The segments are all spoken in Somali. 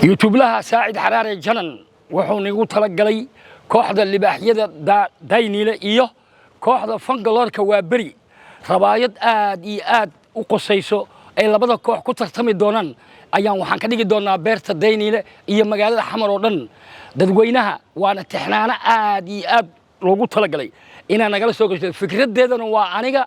YouTubelaha Saacid Xaraare Janan wuxuu nagu talagalay kooxda Libaaxyada Dayniile iyo kooxda Fangaloorka waa beri rabaayad aad iyo aad u qosayso ay labada koox ku tartami doonaan ayaan waxaan ka dhigi doonaa beerta Dayniile iyo magaalada Xamar oo dhan dadweynaha. Waana tixnaano aad iyo aad loogu talagalay inaa nagala soo gasho. Fikraddeedana waa aniga,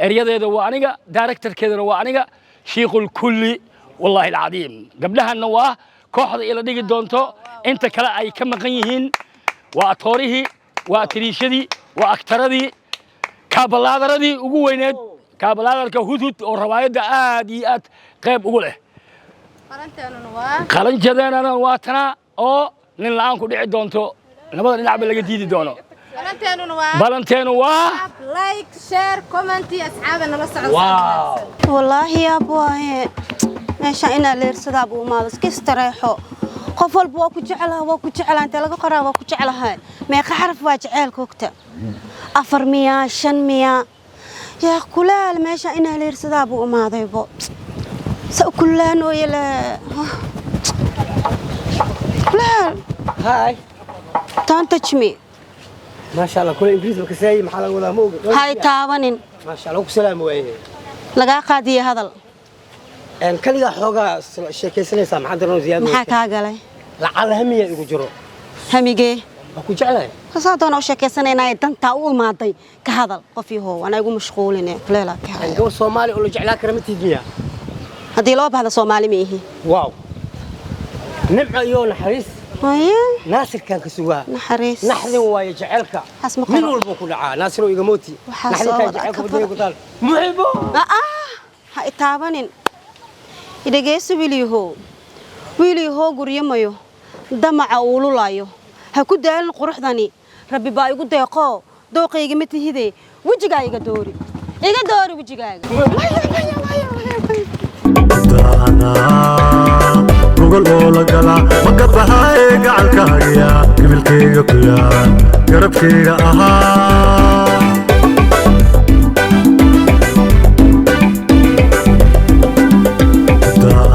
eryadeeda waa aniga, directorkeedana waa aniga, shiikhul kulli, wallaahi alcadiim. Gabdhahanna waa kooxda ila dhigi doonto, inta kale ay ka maqan yihiin. Waa atoorihii, waa atiriishadii, waa aktaradii, kaabalaaдаradii ugu weyneed, kaabalaadarka Hudhud oo rawaayadda aad iyo aad qayb ugu leh. Qalanjadeenana waa tanaa oo nin la'aan ku dhici doonto, labada dhinacba laga diidi doono. Balanteenu waa like, share, comment. Asxaaba nala socdo. Wallaahi yaab waaye, meesha inaa leersadaa buu imaado, iska istareexo. Qof walba waa ku jeclaha, waa ku jeclaha. Intee laga qoraa waa ku jeclahay? Meeqa xaraf waa jaceylka ogta? Afar miyaa, shan miyaa? Yaa kulaal, meesha inaa leersadaa buu imaadaybo, sa u kululaanooyale kulaal. Hi. Don't touch me. Maasha Allah, kule Ingiriis ma kasaayay? Maxaa laga wadaa? Ma oga. Hay taabanin. Maasha Allah, ku salaam waaye. Lagaa qaadiye hadal. Kaligaa xoogaa sheekaysanaysaa, maxaa daran ziyaado? Maxaa kaa galay? Lacala hamiya igu jiro. Hamigee? Waa ku jeclahay. Kasaa doona u sheekaysanaynaa, dantaa u imaaday ka hadal. Qof yahow, anaa igu mashquuline, kuleelaa ka haya. Gabar Soomaali oo la jeclaa kara ma tihid miyaa? Haddii loo baahdo, Soomaali ma ihi. Wow, nimco iyo naxariis. Haye. Naasirkaan ka sugaa. Naxariis. Naxdin waaye jaceylka. Waxaas ma nin qoro. walba ku dhacaa, Naasiro igamooti. Waxaa soo naxdinkaa wada jaceylka ka wadada ku badan. taal muxibo. Ah, ha itaabanin, idhageyso. Wiilyahow, wiilyahow, guryamayo damaca uululayo, ha ku daalin quruxdani. Rabbi baa igu deeqoo, dooqayga ma tihide. Wejigaa iga doori, iga doori wejigaaga. Maya, maya, maya, maya, maya. Daanaa gogol oo la gala magabaxaaye, gacalkaagiya gibilkayga ku yaal, garabkayga ahaa.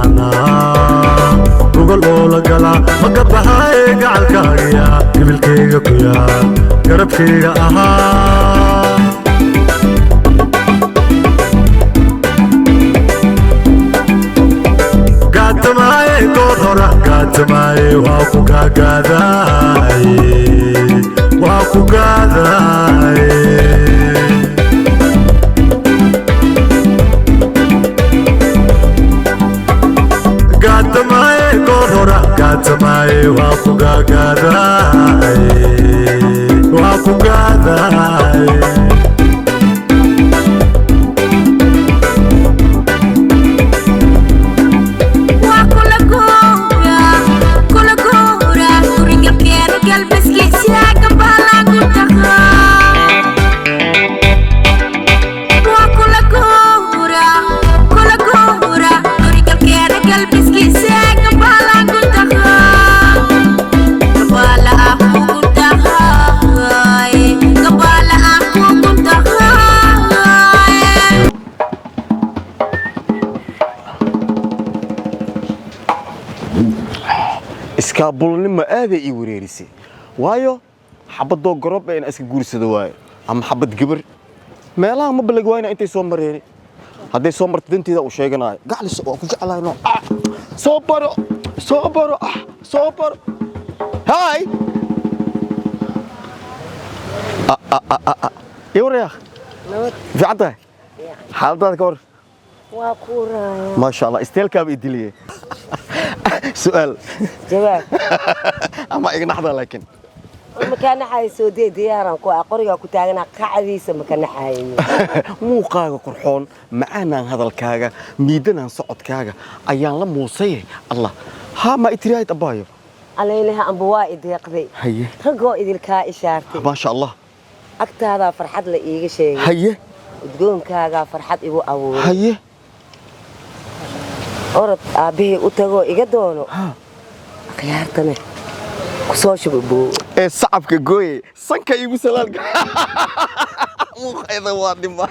Daanaa gogol oo la gala magabaxaaye, gacalkaagiya gibilkayga ku yaal, garabkayga ahaa. Gaatamaaye goor hora gaatamaaye, waa ku gaagaadaaye, waa ku gaadaaye. Gaatamaaye goor hora gaatamaaye, waa ku gaagaadaaye, waa ku gaadaaye. Waa kula guura, kula guura, gurigalkeena galbiskiisa gabala ku tahaa. Waa kula guura, kula guura, gurigalkeena galbiskiisa gabala ku tahaa. Gabala kugu tahay, gabala kugu tahay. Iskaabulnimo aaday ii wareerisay, waayo xabadoo gorob ee inaan iska guursado waayo ama xabad gabar meelaha ma balag waayna intay soo mareeni. Hadday soo marto, danteeda uu sheeganayo, gacliso, waa ku jeclahay no. Ah, soo baro, soo baro, ah, soo baro. Hi. Ah, ah, ah, ah, ah. Ii waraya, fiican tahay? Xaaladaada ka war? Waa kuuraaya. Maasha Allah, isteelkaaba i diliyey. Su'aal. Jawaab. Ama iga naxda laakiin. Makanaxay soo dee, diyaaran ku ah, qorigaa ku taaganaa, qacdiisa makanaxayni. Muuqaaga qurxoon, macaanaan hadalkaaga, miidanaan socodkaaga ayaan la muusaye. Allah haa, ma itiraahid abbaayo? Alaynaha amba waa i deeqday. Haye. Raggoo idilkaa ishaartay. Maasha Allah. Agtaadaa farxad la iiga sheegay. Haye. Udgoonkaagaa farxad igu abuuray. Haye. Orod aabbihii u tagoo iga doono akhyaartane ku soo shuba boo. Ee sacabka gooye, sanka iigu salaalka, muuqayda waa dhima.